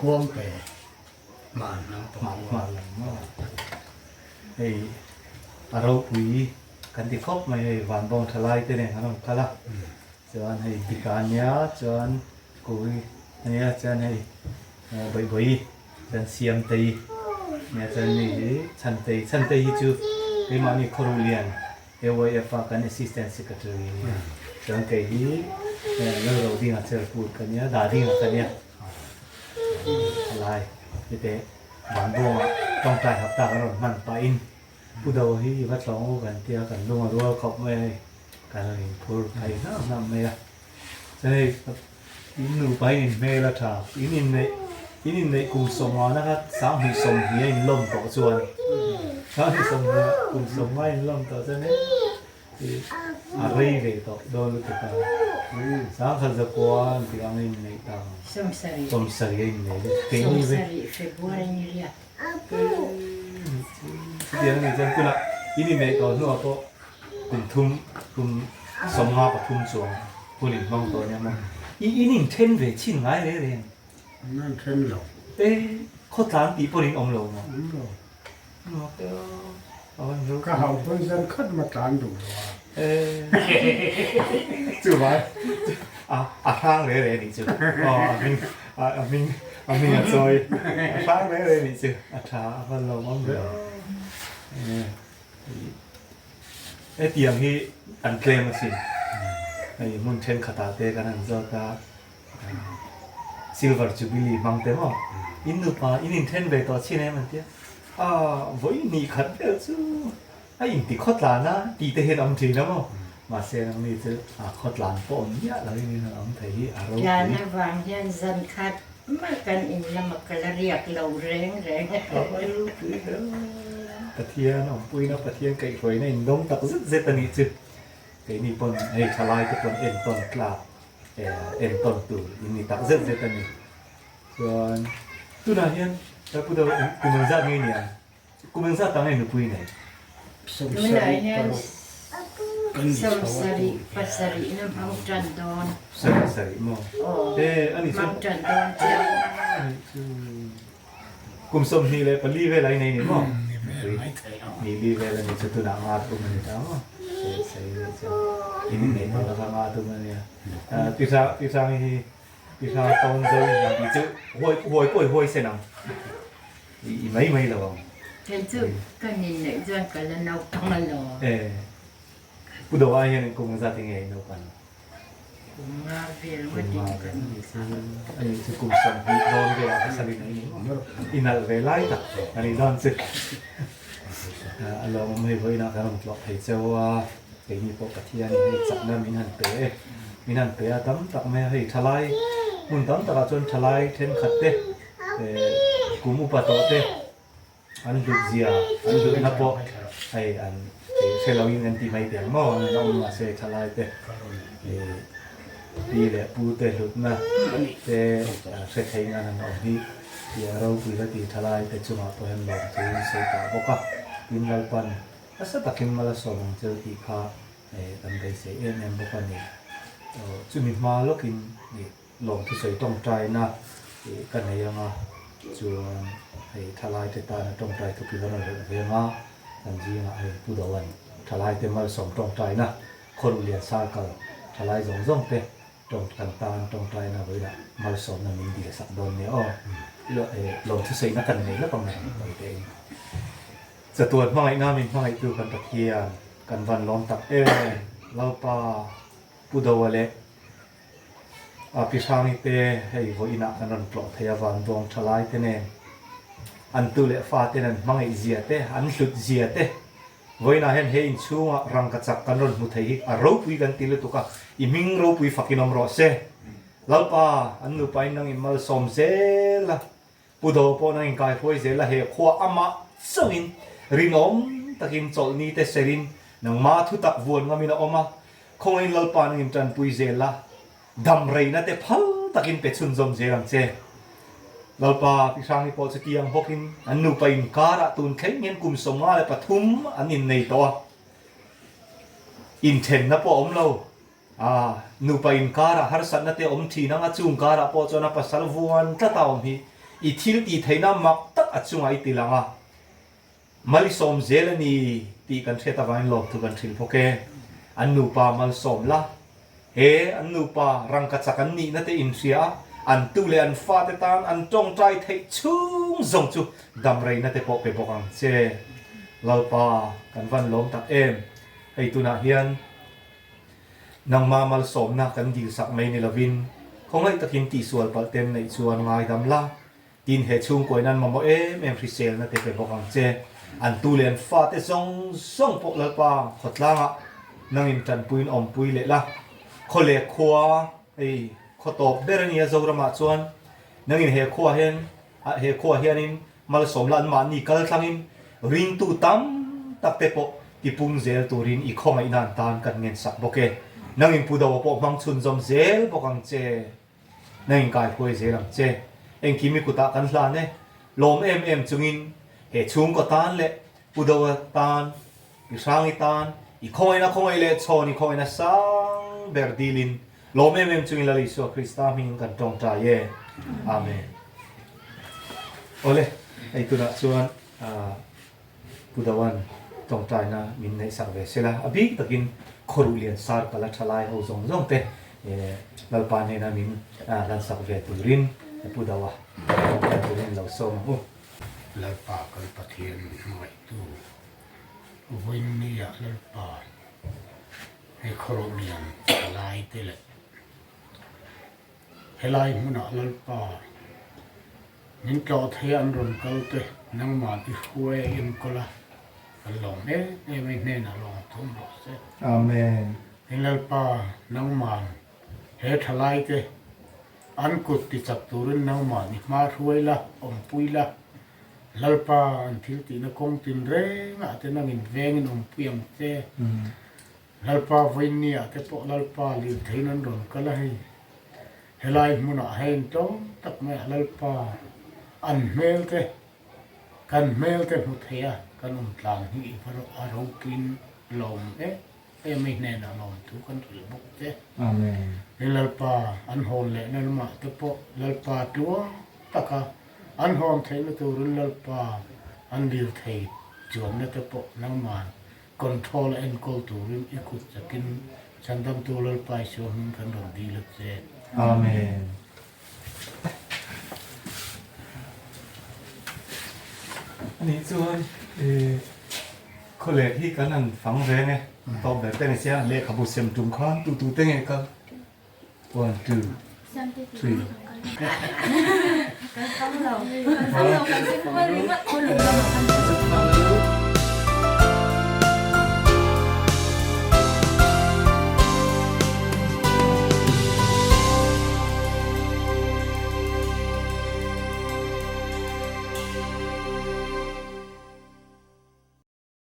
Khuangte. Hmar lam pawh. Hmar lam maw. Hei a ropui kan ti khawp mai hei Vanbawng thalai te nen an rawn kal a. Chuan hei Dika a nia chuan Koui a nia chuan hei Bawihbawihi chuan Siamtei a nia chuan mi hi Chhantei Chhantei hi chu keimahni Khawruhlian AYF a kan Assistant Secretary a nia. Chuan kei hi Lalrodinga Cherput ka nia Dadinga ka nia. Thalai hete Vanbuanga tawngtai hapta kan rawn hman pahin Pu Do hi i va tlawng u kan tia kan lung a rual khawp mai a hei kan rawn inphur phei hnam hnam mai a. Chuan hei in nupa in inhmel a tha in inneih in inneih kum sawmnga na kha 20 sawmhnih a inlawm tawh chuan 20 sawmhnih kum sawmnga inlawm tawh chuan hei A rei ve tawh dawn lutuk a, 10,000 zakua an tih ang a inneih ta ang. 70 a inneih daih. Keini ve. Chutiang a nih chuan tunah in inneih tawh hnuah pawh kum thum, kum 53 chuang hun inhmang tawh ania maw. I in inthen ve chhin ngai reng reng. An inthen lo. E, khawtlang tih pawhin in awm lo maw? Awm lo. Ka hau pawn zan khat ma tlan duh lo a. Chu vai a a hrang re re nih chu aw a hming a hming a hming a chawi a hrang re re nih chu a tha a van lo awm ve hetiang hi an tlem asin hei hmun thenkhatah te kan han zawt a. Silver Jubilee hmang te maw? In nupa in inthen ve tawh chin em an tia. A vawi hnih khat vel chu a inti khawtlan a tih te hian awm thin a maw? Mahse nangni chu a khawtlan pawh awm miah lo in in awm thei hi a ropui. Tlan avang hian zan khat mah kan in lama kal a riak lo reng reng. A ropui hle. Pathian awmpuina Pathian kaihhruaina indawng tak zet zet a nih chu. Keini pawn hei thalai te pawn entawn tlak entawn tur in ni tak zet zet a ni. Chuan tunah hian Pu Deuh kum engzat nge ni ang? Kum engzat ah nge nupui nei? Tunah hian 70 pasarih na hmang tan dawn. 70 maw? Aw, hmang tan dawn chiah. Kum 24 vel a i nei ni maw? Ni li vel a ni chu tunah nga tum a ni ta maw? Sei ni chu in inneih hma laka nga tum a nia. Ti hrang ti hrang hi ti hrang tawn zo in ang tih chu huai huai pawh i huai sen ang. I mai mai lo ang. Kei chu kan inneih chuan ka la naupang alawm. Pu Doa hian kum zat enge i naupan? Kum nga vel ngawt in kan Ani chu kum 20 dawn vel a pasal in ani maw? I nalh ve lai tak ani dawn chu. A lawmawm hei vawiinah kan rawn tlawh thei cheu a, keini pawh Pathian in hei chakna min han pe e, min han pe a tam tak mai a, hei thalai hmun tam takah chuan thalai thenkhat te kum upa tawh te An hlut zia, an hlutna pawh hei an hre lo in an ti mai teh ang maw, an awm mahse thalai te pi leh pu te hlutna te hre thei in an han awm hi tih a ropui la ti thalai te chungah pawh hian lawm thu in sawi pah bawk a, tin Lalpan nasa takin mal a sawm ang cheu tih kha kan beisei em em bawk a ni. Chumi hma lawkin Lawmthusawi tawngtaina ka nei ang a, chuan hei thalaite tana tawngtai thukin a rawn reuh ve ang a, kan zingah hei Pu Doan thalaite malsawm tawngtaina Khawruh Lian Circle thalai zawng zawng te tawng kan tan tawngtaina vawilah malsawmna min dil sak dawn nia aw. Lawmthusawina kan nei lawk ang mai te in. Chatuan hmangaihna min hmangaihtu kan Pathian kan van lawm tak em Lalpa Pu Doa leh A pi Hrangi te hei vawiinah kan rawn tlawh thei a, vanvawng tha lai te nen an tu leh fa ten an hmangaih zia te, an hlut zia te vawiinah hian he inchhungah rangkachak kan rawn hmu thei hi a ropui kan ti lutuk a, i hming ropui fakin awm rawh se. Lalpa, an nupa in nang in malsawm zel a, Pu Do pawh nang in kaihruai zel a, he khua amah chauhin rinawm takin chawlhni te serin nangma thutak vuan ngamin a awm a, Khawngaihin Lalpa nangin tanpui zel la, dam reina te phal takin pe chhunzawm zel ang che. Lalpa, Pi Hrangi pawh chutiang bawkin an nupa inkarah tun thleng hian kum 53 an innei tawh a, inthenna pawh a awm lo. A nupa inkarah harsatna te awm thin ang a, chung karah pawh chuan a pasal vuan tlat a awm hi. I thil tih theihna mak tak a chungah i ti lang a, Malsawm zel a ni tih kan hriat avangin lawmthu kan hrilh bawk e. An nupa malsawm la, he an nupa rangkachak an nihna te inhria a, an tu leh an fate tan an tawngtai theih chhung zawng chu damreina te pawh pe bawk ang che. Lalpa, kan van lawm tak em. Hei tunah hian nangma malsawmna kan dilsak mai ni lovin khawngaih takin tihsual palh ten neih chuan ngaidam la. Tin, he chhungkawiin an mamawh em em hriselna te pe bawk ang che. An tu leh an fate zawng zawng pawh Lalpa khawtlangah nangin tanpuiin awmpui leh la. Khaw leh khua, hei khaw tawp ber a nia Zoramah chuan nangin he khua hian he khua hianin malsawm la anmahni kal thlangin ringtu tam tak te pawh tipung zel turin i khawngaihna an tan kan ngensak bawk e. Nangin Pu Doa pawh hmang chhunzawm zel bawk ang che. Na inkaihuai zel ang che. Engkim i kutah kan hlan e. Lawm em em chungin he chhungkaw tan leh Pu Doa tan, i Hrangi tan, i khawngaihna khawngaih leh chhawn i khawngaihna sang ber dilin lawm em em chungin Lal Isua Krista hmingin kan tawngtai e. Amen. Awle, hei tunah chuan Pu Doan tawngtaina min neihsak ve sela, a bik takin khawruh lian sar kala tha lai ho zawng zawng te Lalpa hnena min hlansak ve turin Pu Doa tawngtai turin lo sawm ang u. Lalpa kan Pathian min hmangaihtu vawiinnia Lalpa he khawruh lian tha lai te leh Helai hmunah Lalpa, min tlawh thei a an rawn kal te, nangmah i hruai a enkawl a, kan lawm em em a, i hnenah lawm thum rawh se. Amen. Hi Lalpa, nangman he thalai te an kut ti chak turin nangman i hma hruai la, awmpui la. Lalpa, an thil tihna kawng tin rengah te nangin vengin awmpui ang che. Lalpa vawiinniah te pawh Lalpa lirtheiin an rawn kal a hei. Helai hmunah hein tlawm tak maiah Lalpa an hmel te, kan hmel te hmu thei a, kan awm tlang hi i va a ropuiin lawm em em a, i hnenah lawm thu kan hrilh bawk che. Amen. Hei Lalpa an hawn lehna lamah te pawh Lalpa tluang taka an hawn theihna turin Lalpa an lirthei chuanna te pawh nangman Control a enkawl turin i kut chakin Chhandamtu Lalpa Isua hming kan rawn dil a che. Amen. Anih chuan khawleh hi kan han fang reng e, tawp ber te ni sia, lehkhabu sem tum khan tu tu te nge kal? One, two, three. Kan fang lo. Kan fang lo kan sem hual ringawt.